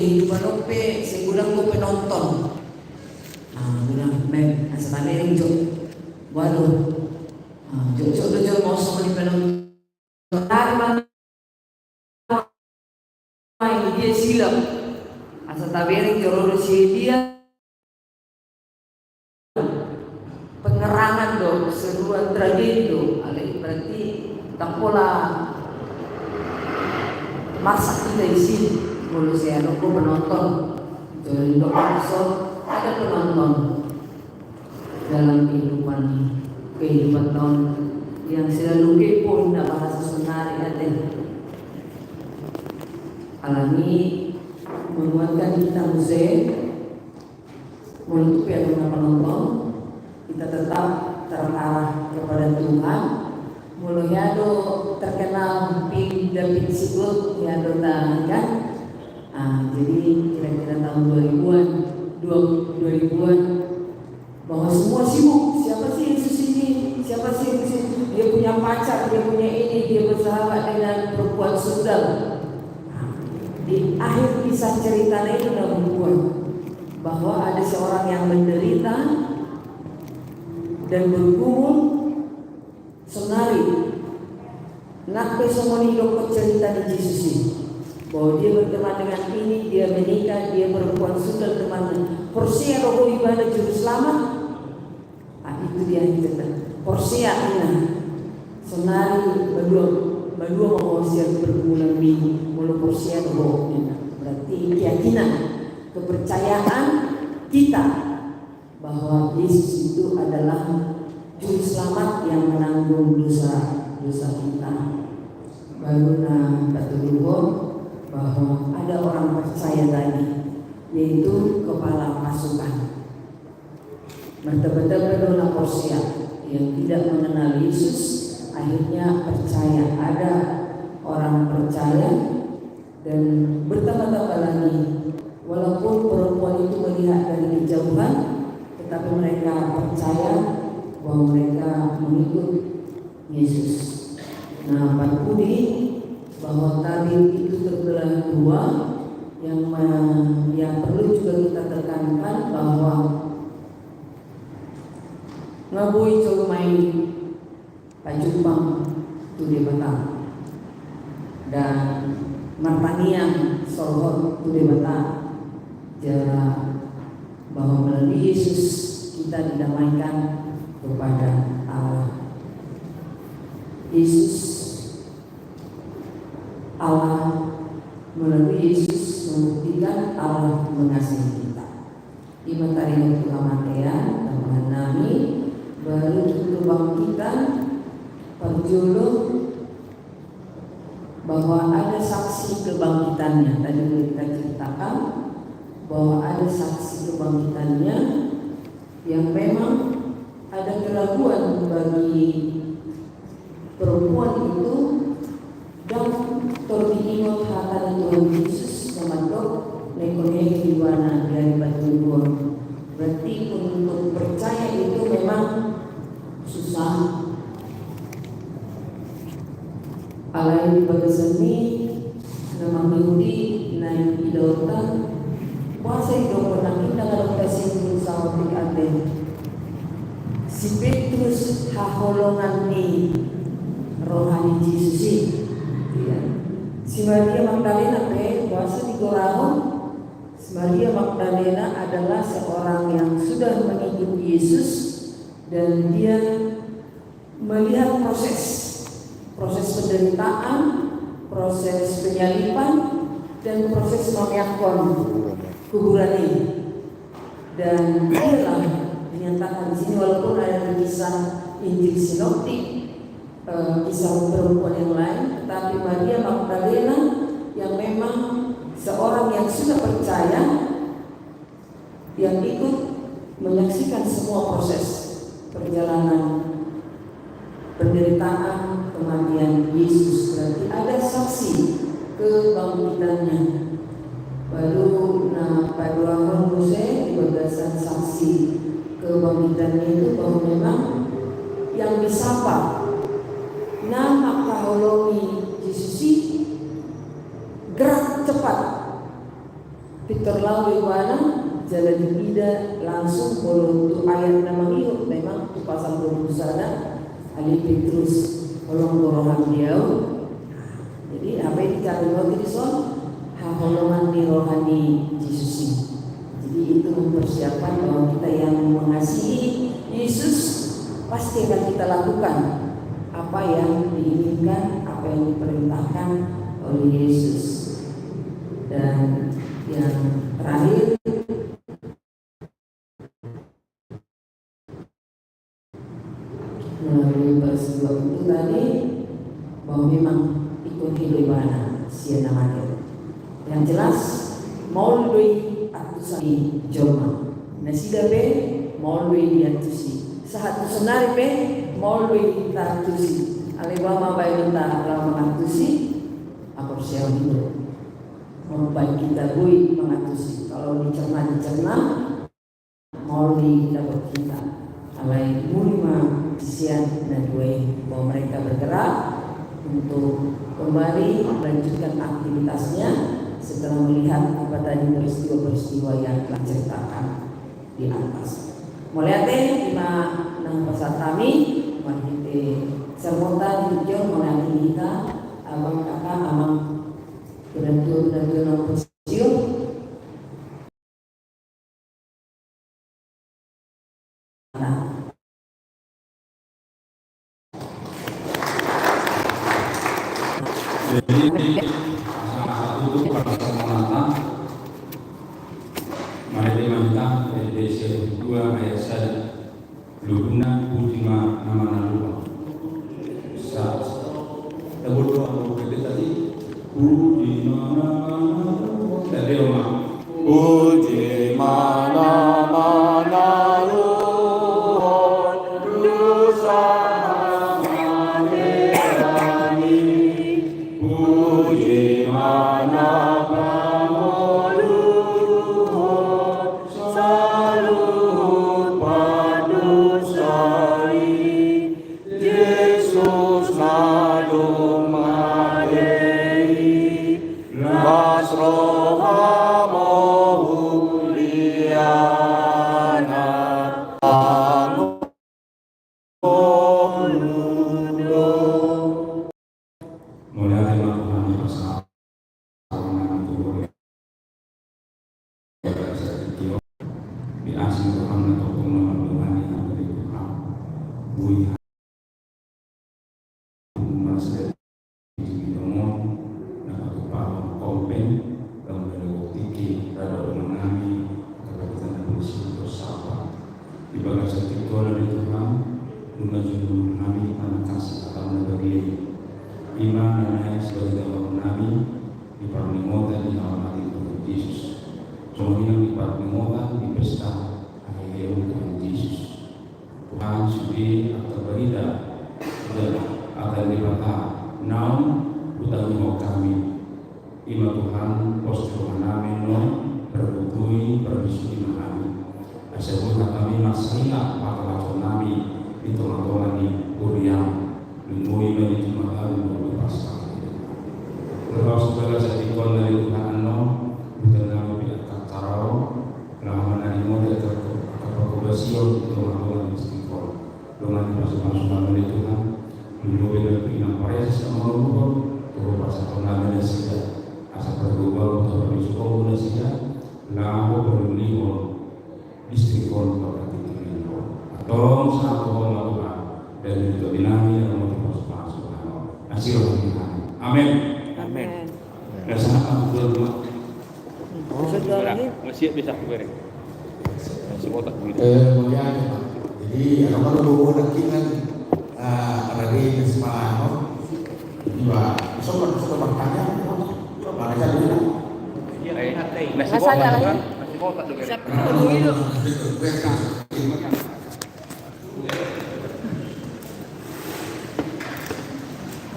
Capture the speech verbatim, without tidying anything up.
kehidupan on pe sai godang do penonton. Nah, godang, men, asa tabereng jo. Waduh. Nah, jo, jo, jo, jo, mau sama di penonton. Tadi bang, dia silap. Asa tabereng jo, ro do si dia. Penyerangan do, seruan tragedi do, alai berarti ndang pola marsak hita i si. Molo sai adong do penonton, jadi do ada penonton dalam kehidupan, kehidupan taon yang selalu kepo, inda bahasa sonari ate. Alani menguatkan kita muse. Molo tu pe adong na penonton, kita tetap terarah kepada Tuhan. Molo hea do terkenal pinda pit sigot, hea do ta, kan? Ah, jadi kira-kira tahun dua ribuan, dua, dua ribuan, bahwa semua sibuk, siapa sih Yesus ini? Siapa sih Yesus ini? Dia punya pacar, dia punya ini, dia bersahabat dengan perempuan sundal. Nah, di akhir kisah ceritanya itu na membuat bahwa ada seorang yang menderita dan bergumul, sonari nang pe songon i didok cerita ni Jesus ini, bahwa dia berteman dengan ini, dia menikah, dia perempuan sundal temannya. Porsea do ho ibana juru selamat? Ah, itu dia yang cerita. Porsea, inna. Sonari malua, malua ma ho sian pergumulanmi, molo porsea do ho, inna. Berarti keyakinan, kepercayaan kita bahwa Yesus itu adalah juru selamat yang menanggung dosa, dosa kita. Baru na patuduhon bahwa ada orang percaya tadi, yaitu kepala pasukan. Martamba-tamba do na porsea yang tidak mengenal Yesus, akhirnya percaya. Ada orang percaya dan bertambah-tambah lagi. Walaupun perempuan itu melihat dari kejauhan, tetapi mereka percaya bahwa mereka mengikut Yesus. Nah, parpudi bahwa tabib itu terbelah dua, yang me-, yang perlu juga kita tekankan bahwa nga boi jolma i pajumpang tu Debata dan martangiang solhot tu Debata, jala bahwa melalui Yesus kita didamaikan kepada Allah. Yesus, Allah melalui Yesus membuktikan Allah mengasihi kita. Ima taringot tu hamatean, tambahan nami, baru tu kebangkitan, parjolo bahwa ada saksi kebangkitannya. Tadi sudah kita ceritakan bahwa ada saksi kebangkitannya yang memang ada keraguan bagi perempuan itu, dan tor diingot hata ni Tuhan Yesus na mandok, na ingkon hehe ibana di ari patuduhon. Berarti untuk percaya itu memang susah. Alai di bagasan ni na mangihut i, naeng idaonta, boasa didok nangkin na ngadok tasinggung saotik ate si Petrus, haholongan ni roha ni Jesus i. Iya. Si Maria Magdalena pe, boasa digorahon? Si Maria Magdalena adalah seorang yang sudah mengikuti Yesus dan dia melihat proses, proses penderitaan, proses penyaliban, dan proses mamiakkon kuburan ini. Dan dialah dinyatakan di sini, walaupun ada di kisah Injil Sinoptik, eh, kisah perempuan yang lain, tetapi Maria Magdalena yang memang seorang yang sudah percaya, yang ikut menyaksikan semua proses perjalanan penderitaan, kematian Yesus. Berarti ada saksi kebangkitannya. Baru na paduahon muse di bagasan saksi kebangkitannya itu bahwa memang yang disapa na mangkaholongi Jesus i gerak cepat. Pintor laho do ibana, jala diida langsung molo tu ayat na mangihut memang tu pasal dua pulu sada, ale Petrus, holong do roham di ahu. Jadi, apa yang dicatat waktu di son? Haholongan ni roha ni Jesus i. Jadi, itu mempersiapkan bahwa kita yang mengasihi Yesus, pasti akan kita lakukan apa yang diinginkan, apa yang diperintahkan oleh Yesus. Dan yang terakhir, melalui peristiwa itu tadi, bahwa memang ikut hidup ibana sian na mate. Yang jelas, maol do i antusan ni jolma. Nasida pe maol do i diantusi. Sahat tu sonari pe maol do i taantusi. Alai boha ma baenonta laho mangantusi? Haporseaon i do mambahen hita boi mangantusi. Kalau dicerna-dicerna, maol do i dapot hita. Alai muli ma sian na dua i, bahwa mereka bergerak untuk kembali melanjutkan aktivitasnya setelah melihat apa tadi peristiwa-peristiwa yang telah diceritakan di atas. Mauliate, ima na hupasahat hami marhite sermonta di tingki on, mauliate di hita, abang, kakak, amang, tulang, tulang, tulang, tulang, Jadi, asa tutup pada sermonta. Mari kita, Efesus dua ayat sada. Lupuna, puji ma na manaluhon. Sa-, sa-, tabo do, tabo do, tadi. Puji ma na manaluhon. Tadi, Oma. Puji ma na manaluhon, dosa na mamerani. Puji ma na pangoluhon, saluhut pardosa i. Jesus na dung mate i, las roham, huria na pangolu do. Mauliate ma Tuhan di pasahat. Di asi roham na tongtong na mandongani hami, Tuhan. Boi hami masa di dongan na patupahon kompen, lalu dari waktu ini rada dongan hami, kata kita na polisi untuk sapa. Di bagasan tingki on, ale Tuhan, nunga jumolo hami manangkasi hataM na badia i. I ma na naeng sibagidaon nami di parningotan ni hamateion Tuhan Jesus. Songon i nang di parningotan di pesta haheheon Tuhan Jesus. Tuhan, sude angka barita, sude angka Debata naung hutangihon hami. I ma Tuhan, pos ni roha nami annon, pargogoi, parbisuhi ma hami. Asa boi hami mansai na patolashon nami di tongatonga ni huriaM. Lumobi ma di jumatan di Paskah. Termasuk bagasan tingki on, ale Tuhan, annon, huhut nami pe angka acara on, laho manarima angka parhobasion di tongatonga ni tingki on. Dongan ni pasupasu nami, ale Tuhan, lumobi ma tu inang paresis na mangoluhon, turut pasahaton nami nasida, asa pargogoi, asa parbisuhon nasida, laho parlinggoman distrik on, bahkan di tingki on. Antong sahat tu Ho ma Tuhan, dan di topi nami, dan di pasupasu nami. Asi roha ni Tuhan. Amin. Amin. Amin. Dasar apa, Tuhan? Sudah. Masih bisa aku beri. Masih botak begitu. Eh, mauliate, Pak. Jadi, apa lu bawa lagi kan, eh, ada di Semarang, no? Jadi, Pak, bisa, Pak, bisa bertanya, Pak? Coba aja dulu, Pak. Iya, eh, masih botak, Pak. Masih botak dulu. Siap. Biasa.